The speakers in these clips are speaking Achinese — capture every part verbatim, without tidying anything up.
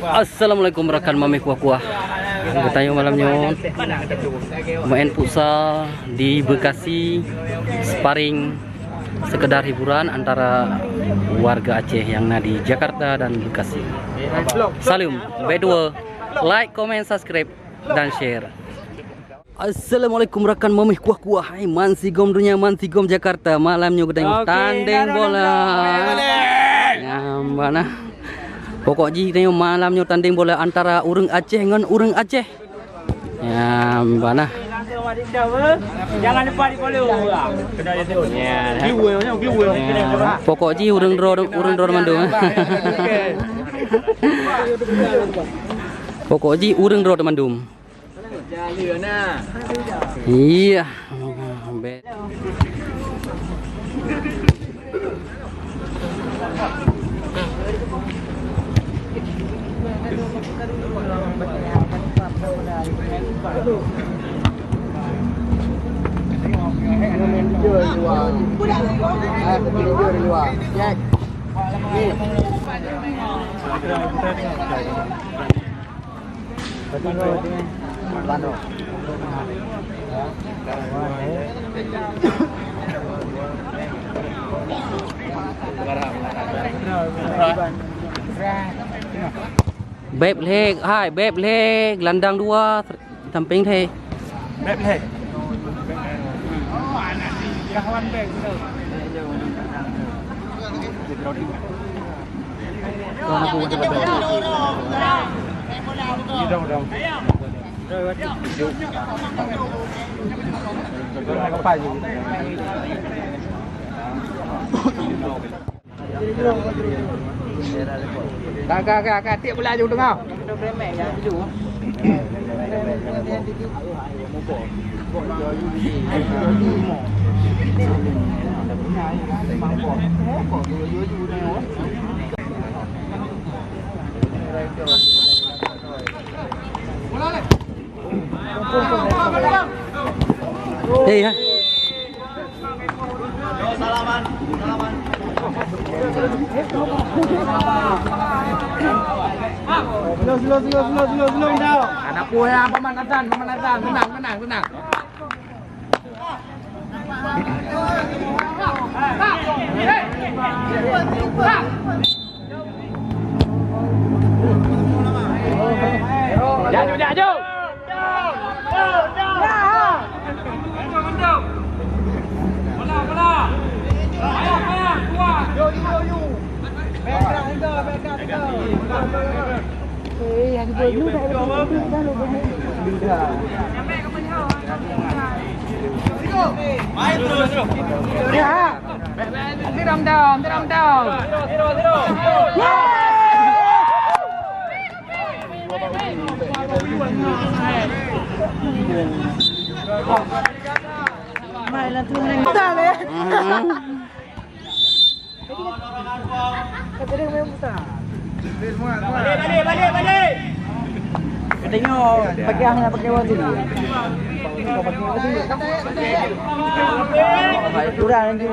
Assalamualaikum rakan mameh kuah-kuah. Geutanyoe malam nyoe main futsal di Bekasi, sparring sekedar hiburan antara warga Aceh yang na di Jakarta dan Bekasi. Saleuem, bèk tuwo, like, comment, subscribe, dan share. Assalamualaikum rakan mameh kuah-kuah. Hai, man sigom donya, man sigom Jakarta. Malam nyoe geutanyoe tandeng bola. Nyang bana. Pokok jih geutanyoe malam nyoe tandeng bola antara ureueng Aceh ngon ureueng Aceh. Nyang bana. Jangan lupa di-follow. Pokok jih ureueng droe, ureueng droe mandum. Pokok jih ureueng droe mandum. Iya. Beb lhèe, hai, beb lhèe, gelandang dua, sampéng lhèe. Beb lhèe. Ka, ka, ka, ka, tiek bola ju teungoh. Eh, ya. Slow, slow, slow, slow, slow, slow down. Anak buah ya, Paman Hasan, Paman Hasan. Tenang, tenang, tenang. Jaju, jaju. Tiram dong, tiram dong. Balik, balik, balik, balik. Katanya pakai hang pakai waktu ni. Kurang lagi.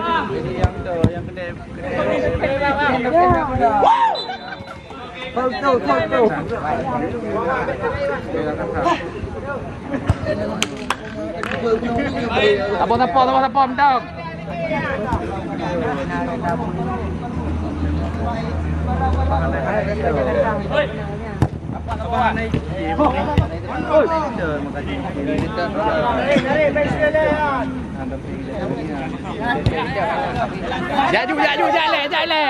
Yang tu, yang kedai. Foul, foul, foul, foul. Sapo, sapo, sapo, sapo, mantap. Jak ju, jak ju, jak lé, jak lé.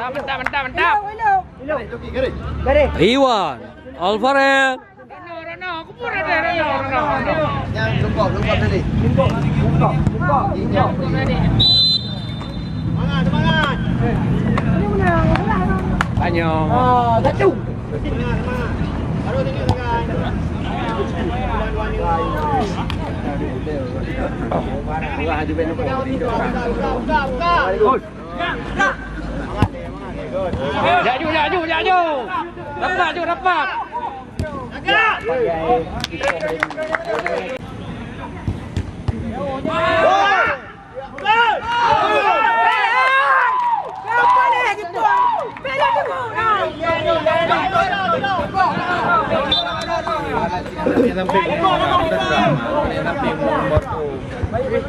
Mantap, mantap, mantap, mantap. Iwan Alvarez. Reno, Reno, aku pun ada Reno, Reno, Reno. Yang lungkop, lungkop tadi. Lungkop, lungkop, lungkop. Semangat, semangat. Tanya. Ah, satu. Semangat, semangat. Baru tengok, guys. Jak ju, jak ju, jak ju. Rapat ju, rapat.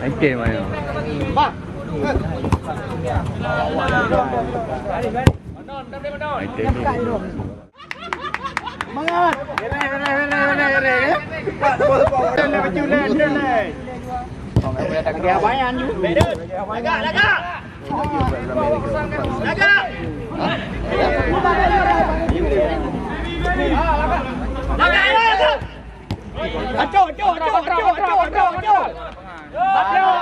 Oke, main. Oke. Semangat. Lagak, lagak. Lagak. Lagak, lagak. Acok, acok, acok, acok, acok, acok, acok. Acok,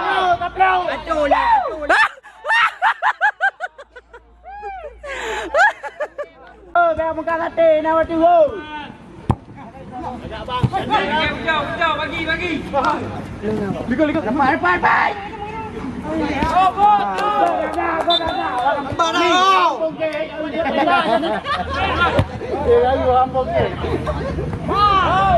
acok. Acok lah, acok lah. Oh, bèk muka katé, na waktu, oh. Ujau, ujau, bagi, bagi. Lepas, lepas, lepas. Lepas dah, oh. Dia lalu hambung ke. Oh.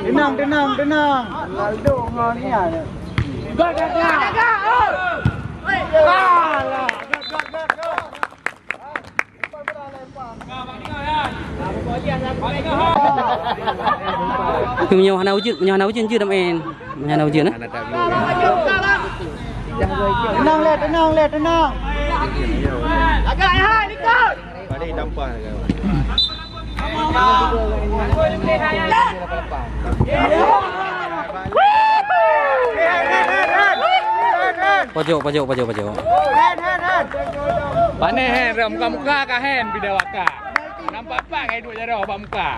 Tenang, tenang, tenang. Ronaldo ngon ni ah. Gol, gol, gol. Alah. Tapi meunyoe hana ujeuen, meunyoe hana ujeuen jeuet main. Meunyoe hana ujeuen, eh. Tenang, Le, tenang, Le, tenang. Agak, ya, likot. Pojok, pojok, pojok, pojok. Panéh, hen, muka-muka ka, hen, pidawaka. Nampak pat ka iduek jaroe bak muka.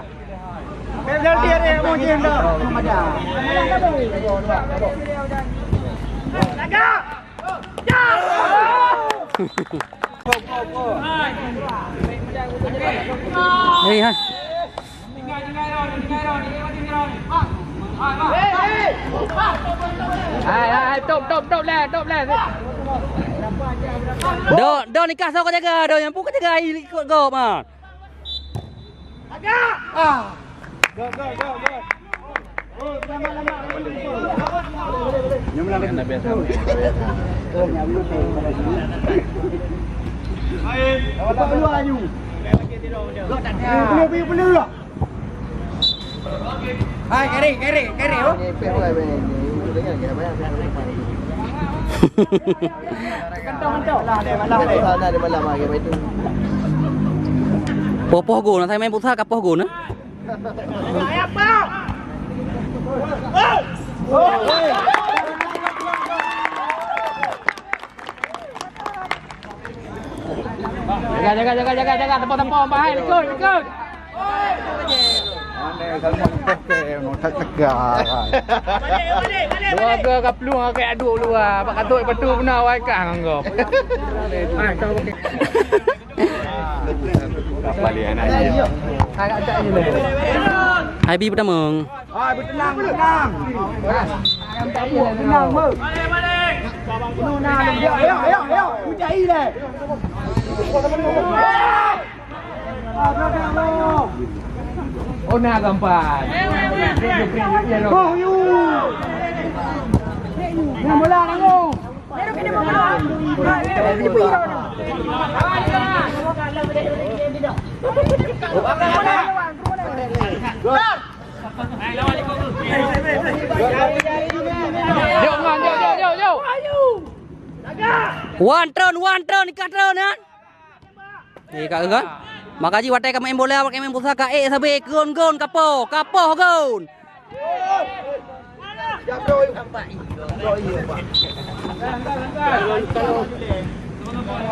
Hei, hai. Hai, hai, hai, top, top, top lah, top lah. Dok, dok nikah soe ka jaga, dok nyang pu ka jaga, ai likot gob, ha. Ah. Hai, kiri, kiri, kiri, oh. Poh-poh go, na sai main futsal ka poh go, na. Jaga, jaga, jaga, jaga, jaga. Tempat, tempat, bahaya, likot, likot. Dua ke kaplueng akai aduk luwa, bak katut patu beuna awai kah ngon gob. Hai bi peutamong. Hai, beutenang, beutenang. Beutenang, beuh. Ayo, ayo, ayo, ayo. Ucai lé. Oh, na gampang. Oh, yu. Yang bola nanggung. Jok, man, jok, jok, jok, jok. Wan treun, wan treun, ka treun, kan? Eh, ka, kan? Maka jih watèe ka main bola, watèe ka main futsal, ka ék sabé, kon, kon, kapoh, kapoh, kon.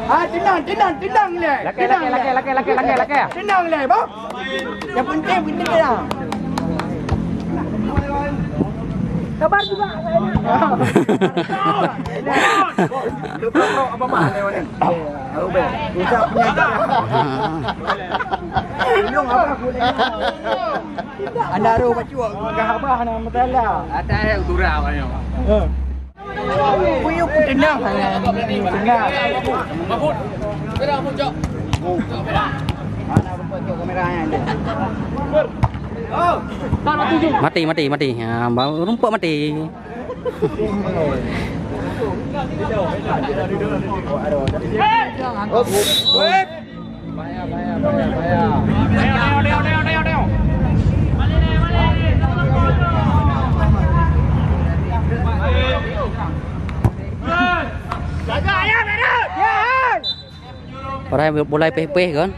Ah, tenang, tenang, tenang lé. Lakèe, tenang lakèe, lé. Lakèe, lakèe, lakèe, lakèe, lakèe. Tenang lé, bang. Yang penting, penting tenang. Sabar juga. Lu apa mah lewat ni? Tahu be. Usah punya. Ilong apa boleh. Anda ru bacut. Gah abah na masalah. Ada yang turah banyak. Buyup tenang. Tenang. Mati, mati, mati. Ha, bau rumpok mati. Padahai mulai péh-péh kan.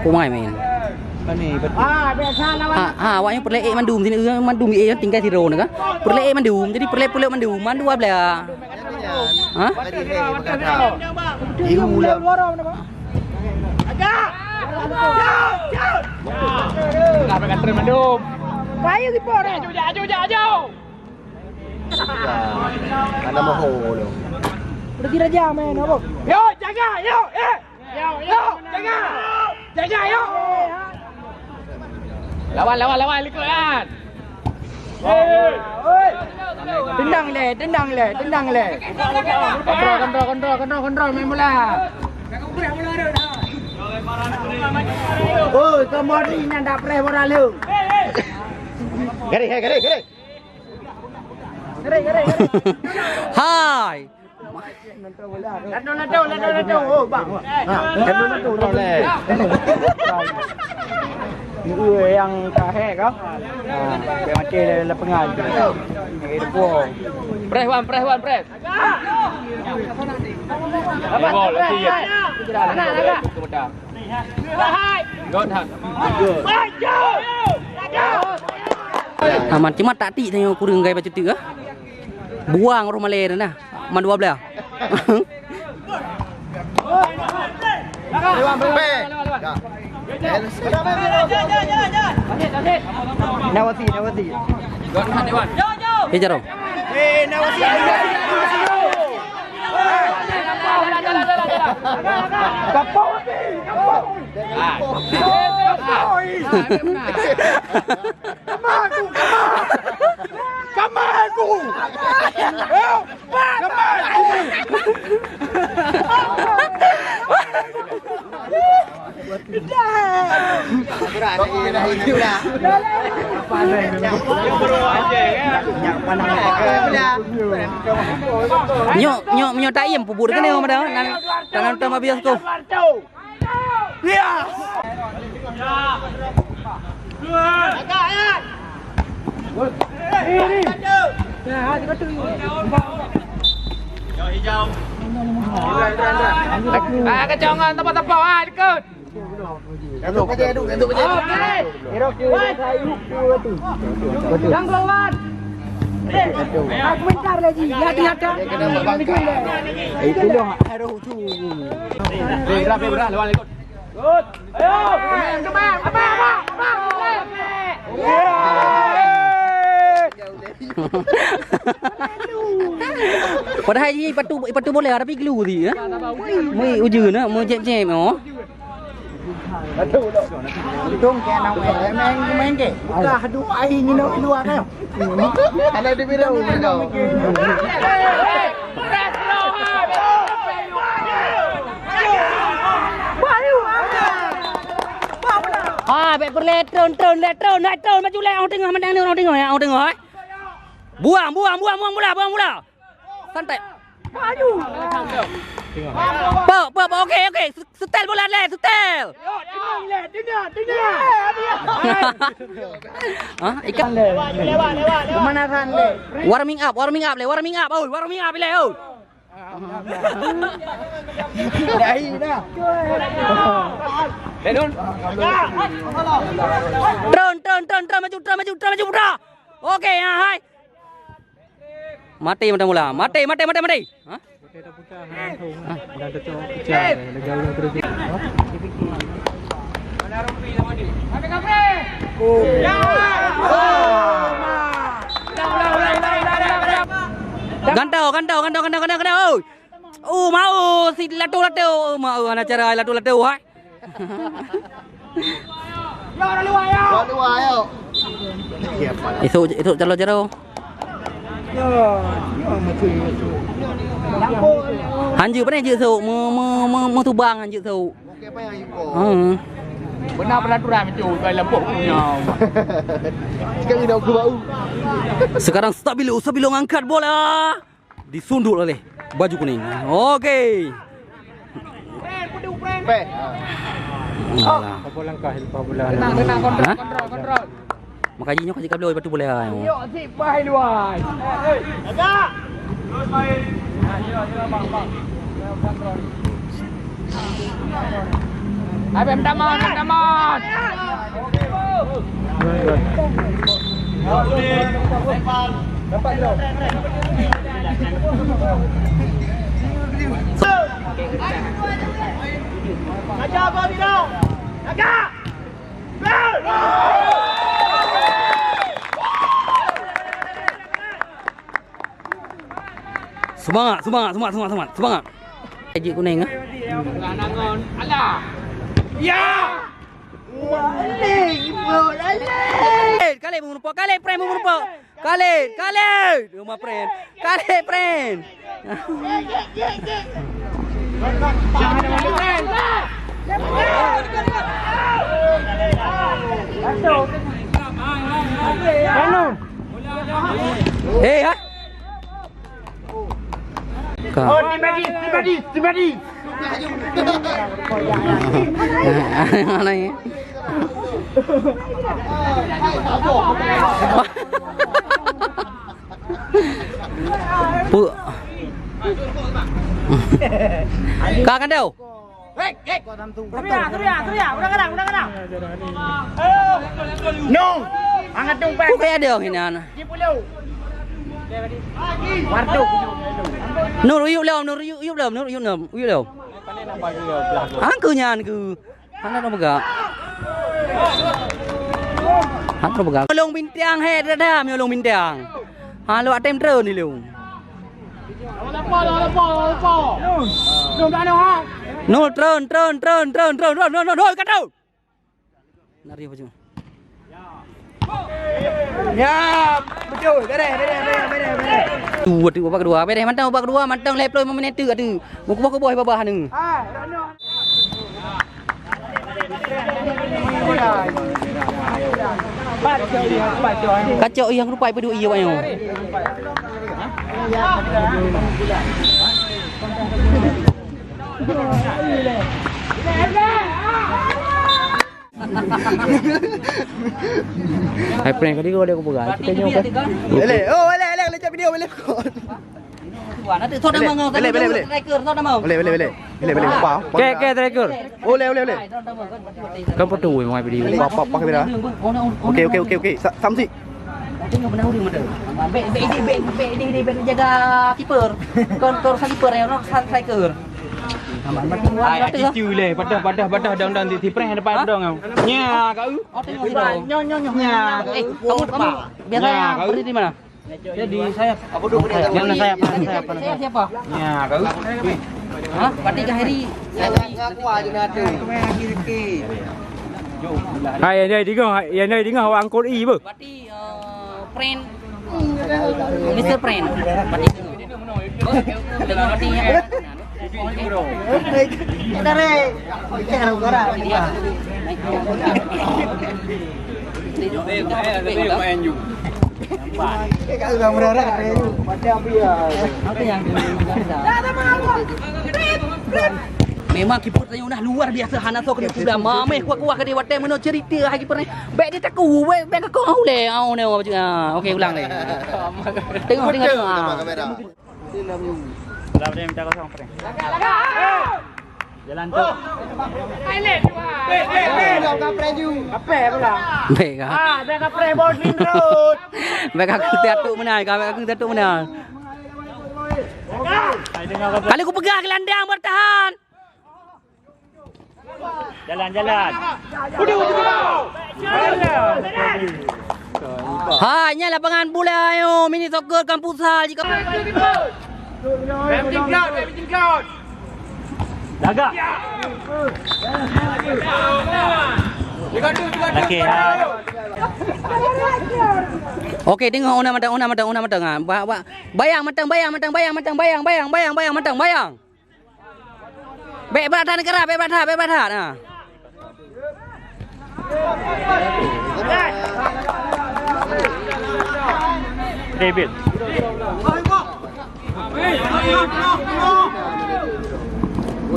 Kumai main. Pani, betul. Ha, ha, awaknyan peureulée mandum sini, mandum, eh, tinggai sidroe ni kan. Peureulée mandum, jadi peureulée-peureulée mandum, mandum dua belas. Ha? Tadi, eh, berkata. Ibu mula. Dah berkata mandum. Bayu di pore. Aju, aju, aju, aju. Ana maho lo. Lagi raja main apa? Yo, jaga, yo, eh. Yo, yo, jaga. Jaga, yo. Lawan, lawan, lawan, likot kan. Tenang lé, tenang lé, tenang lé. Kontrol, kontrol, kontrol, kontrol, kontrol main bola. Oi, kamu ni nak dak preh bola lu. Garis, eh, garis, garis. Hai. Lado, lado, lado, lado, lado. Oh, bang. Ha, lado, lado, lado. Ni yang kahek kau. Ha, dia mati dalam lapangan. Ni dia. Press, Wan, press, Wan, press. Gol, lagi. Anak, anak. Good, Han. Aman, cuma taktik tanya kurang gaya baca tu, ah. Buang roh malèe na. Man dua belas. Nawasi, Nawasi. Eh, Jaro. Kama aku, kama. Kama aku. Kama aku. Nyoe, nyoe, nyoe taiem pubur kan nyoe, madam. Nang tangan utama bias ko. Ah, kecongan tempat-tempat, ah, dekat. Gantung saja, gantung, gantung saja. Okey. Jangan keluar. Aku bentar lagi. Ya, kelihatan. Itu dah harus tu. Berah, berah, lawan ikut. Good. Ayo. Kembang, kembang, kembang, kembang, kembang. Padahai jih patu, patu bola tapi gelu tadi, ya. Mui ujeuen na, mui jep-jep, oh. Untung ke nang main, main, main ke. Buka hadu ai ni nak luar kan. Ada di bilang ni kau. Ha, bèk peureulèe, tron, tron, lé, tron, naik tron, maju lé, orang tengah, mandang ni orang tengah, ya, orang tengah, eh. Buang, buang, buang, buang bola, buang bola. Santai. Maju. Pok, pok, pok, okey, okey. Setel bola lé, setel. Yo, tenang lé, tenang, tenang. Ha, ikan. Pemanasan lé. Warming up, warming up lé, warming up, oh, warming up lé, oh. Dah, dah. Tron, tron, tron, tron, maju, tron, maju, tron, maju, putra. Okey, ha, hai. Mati, mati mula. Mati, mati, mati, mati. Ha? Hah? Gantau, gantau, gantau, gantau, gantau, gantau. Oi. Oh, mau si lato-lato. Oh, mau ana cara lato-lato, hai. Esok, esok calo-calo. Hanjeuet pane jeuet sôk, me-, me-, me-, meutubang hanjeuet sôk. Heeh. Beuna peraturan itu, kalau lempok punya. Sekarang dah aku bau. Sekarang Stabilo, Stabilo ngangkat bola. Disundut oleh baju kuning. Oke. Peh. Alah. Apa langkah lepas bola? Tenang, tenang, kontrol, hah? Kontrol, kontrol. Maka jih nyoe ka jikabloe batu bola. Yok, sip, pai luai. Agak. Habib Taman, Taman. Semangat, semangat, semangat, semangat, semangat. Jeuet kuning, ah. Alah. Ya! Khalid, Khalid meureumpok, Khalid, Pren meureumpok. Khalid, Khalid. Rumah Pren. Khalid, Pren. Eh, ha? Ka. Oh, tim medis, tim medis, tim medis. Mana ni? Pu-, ka kan tau? Hei, hei. Surya, Surya, Surya, udah kadang, udah kadang. No, angkat dong, Peng. Bukan ada orang ini, anak. Di puluh. Waduh. Nur, yuk lom, Nur, yuk, yuk lom, Nur, yuk lom, yuk lom. Angku nyan ke. Hana dong peugah. Hana dong peugah. Ulông Bintang, he, dada, mi Ulông Bintang. Ha, lewat tem treun ni, Ulông. Nol, treun, treun, treun, nol, ka treun. Nari baju. Ya, betul. Beres, beres, beres, beres, beres. Tu, tu, babak kedua. Beres, mantong babak kedua, mantong lhèe ploh lima minit tu, tu. Meukuboh-kuboh babah ni. Ah, Rano. Kacok yang rupai peuduek iya, Wak, nyoe. Hai, prank kali kau ada aku pegang. Kita nyoba. Eleh, oh, eleh, eleh, lecak video, eleh. Wah, nanti thot nama ngau, eleh, eleh, eleh. Striker, thot nama. Eleh, eleh, eleh. Eleh, eleh, apa? Ke, ke, striker. Oh, eleh, eleh, eleh. Kan foto, eh, mai video. Apa, apa, apa kamera? Okey, okey, okey, okey. Sa-, Samsi. Tengok beuna ureueng mata. Bek, bek, bek, bek, bek, bek, bek jaga kiper. Kon, kon sa kiper, ya, orang sa-, striker. Ai, attitude leh. Padah, padah, padah, dang, dang, di, di prank depan dong. Nya, kau. Oh, tengok situ. Nyo, nyo, nyo. Nya. Eh, kamu, kamu biasanya berdiri di mana? Jadi saya. Apa tu? Mana saya? Mana saya? Mana saya? Siapa? Nya, kau. Hah? Berarti Kak Heri. Ngaku aja nanti. Hai, yang dari tiga, yang dari tiga awak angkut i apa? Berarti, eh, Pren. Mister Pren. Berarti itu. Dengan berarti ya. Memang kiper tadi dah luar biasa, hana soe keuneuk peugah. Mameh kuah-kuah ka di watèe meunoe cerita hai kiper ni. Bèk ditaku, bèk, bèk kaku ulèe. Au ne, ah, okey, ulang lé. Tengok, tengok, tengok. Ah. Dalam dia minta kosong, Frank. Jalan tu. Bèk ka. Ah, bèk ka Frank ball main road. Bèk ka aku tiatu menang, bèk ka aku tiatu menang. Kali kupeugah gelandang bertahan. Jalan, jalan. Ha, nyan lapangan bola, ayo, mini soccer Kampung Sal jika. Lagak. Okey, ha. Okey, tengok, una matang, una matang, una matang, ha. Ba-, ba-, bayang matang, bayang matang, bayang matang, bayang, bayang, bayang, bayang matang, bayang. Bèk brat that, neugara, bèk brat that, bèk brat that. Ha. David.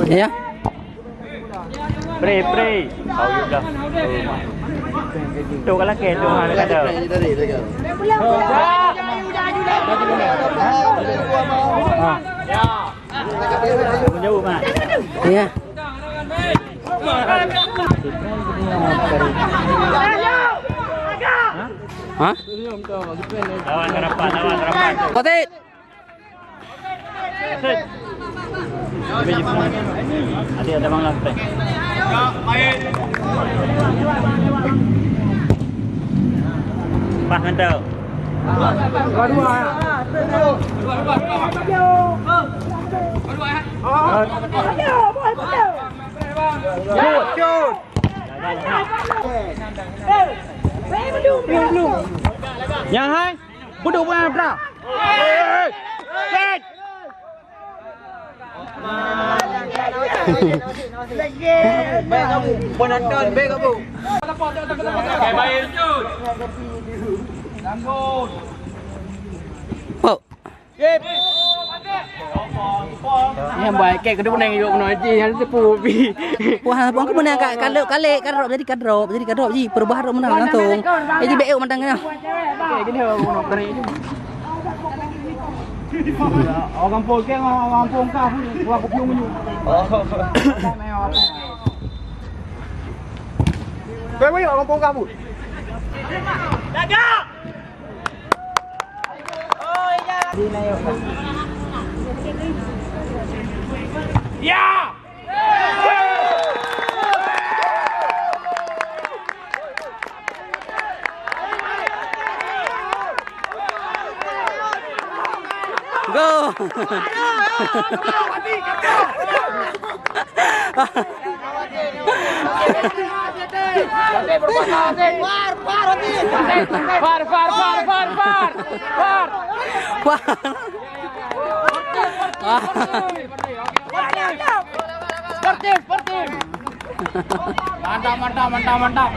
Ya. Pre, pre. Tahu juga. Tu kalau ke tu, ha, dekat tu. Ha. Jauh, Mat. Iya. Hah? Lawan harapan, lawan harapan. Kotik. Ada, ada Bang Lam. Pas mantap. Dua-dua, ya. Nyang hai, budok buah pera. Penonton, baik kamu. Oh. Nyang baik kek keuneuk menang yuk meunoe jih, nyang teupeu pi. Wah, bang aku menang ka, ka lheueh, ka lheueh, ka drop, jadi ka drop, jadi ka drop jih, perubahan drop menang langsung. Jadi B O mantang kena. Okey, gini, orang kering. Orang kampung ke, orang kampung kah, orang kupiung ni. Oh. Kau ni orang kampung kah, Bu? Jaga! Ya! Go! Far, far, far, far, far, far. Far. Sportif, sportif. Mantap, mantap, mantap, mantap.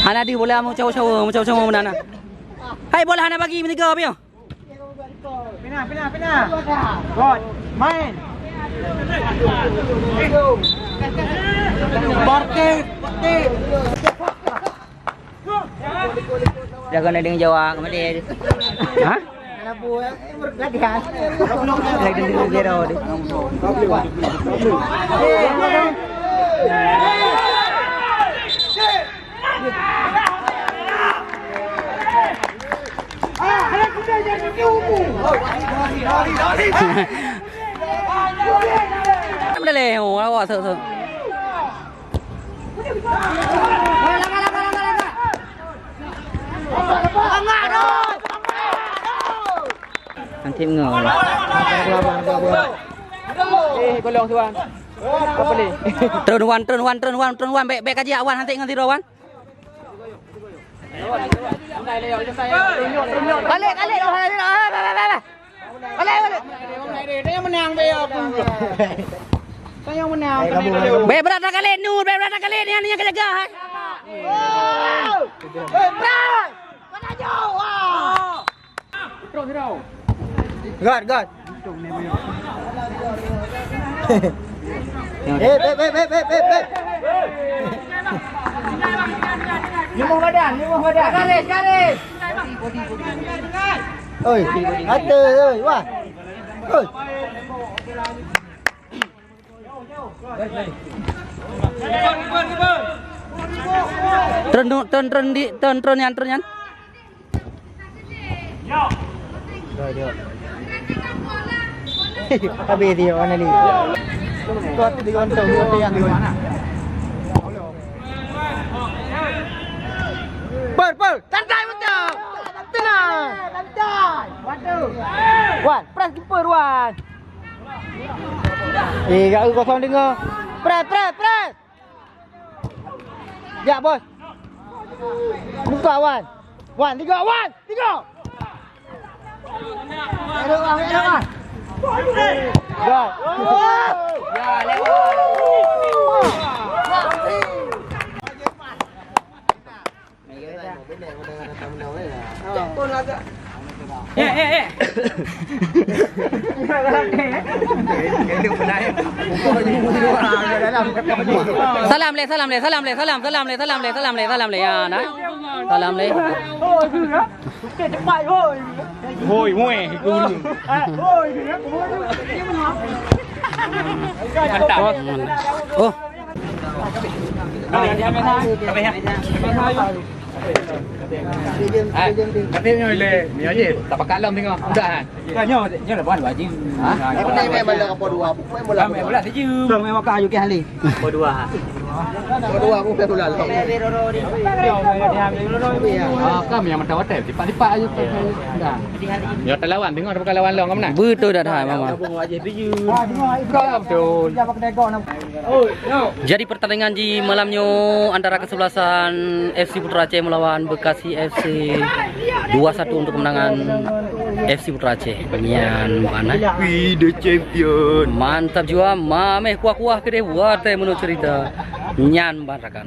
Hana di bola meucawa-cawa, meucawa-cawa meunan. Hai, bola hana bagi meusigoe pion. Pinah, pinah, pinah. Good. Main. Sportif, sportif. Jaga na deungon Jawa, kemudian. Ha? Lagi deungon zero deh. Boleh, oh, awak sok, sok. Nanti ngol. Eh, golong tu, Wan. Apa ni? Turun, Wan, turun, Wan, turun, Wan, turun, Wan. Bèk, bèk kaji, Wan, hantik ngon zero, Wan. Balik, balik. Balik, balik. Saya menang, bèk. Saya menang. Bèk brat that kalét, Nur, bèk brat that kalét, nyan, nyan ka jaga, hai. Brat. Mana jauh? Wah. Got, got. Eh, eh, eh. Lima badan, lima badan. Garis, garis. Oi, kata, oi, wah. Oi. Turun, turun, turun, turun di, turun, turun nyan, turun nyan. Habis dia, mana ni? Kau tu dia, kau tu dia. Per, per, santai betul. Tenang. Santai. Wan, press keeper, Wan. Eh, gak kosong dengar. Press, press, press. Ya, bos. Buka, Wan. Wan, tiga, Wan. Tiga. Aduh, Wan, aduh, Wan. Dah. Ya, lewat. Eh, eh, eh. Salam lé, salam lé, salam lé, salam, salam lé, salam lé, salam lé, salam lé, salam lé, ya, nah. Salam lé. Hoi, weh, guru. Mantap. Oh. Tapi nyoe le, nyoe je, tak pakai lom tengok. Dah. Kan nyoe, nyoe lah bukan wajib. Ha? Apa ni, main bola apa dua? Main bola. Main bola saja. Main makan ayu ke hali. Apa dua? Apa dua, aku main bola. Ah, kamu yang mata watai, tipak-tipak aja. Dah. Nyoe talawan, tengok ada pakai lawan long kamu nak. Betul dah, dah, Mama. Betul. Jadi pertandingan di malam nyoe antara kesebelasan F C Putra Aceh melawan Bekasi F C, dua satu untuk kemenangan F C Putra Aceh. Nyan mana? We the champion. Mantap jua, mameh kuah-kuah kedeh watée menurut cerita. Nyan ban rakan.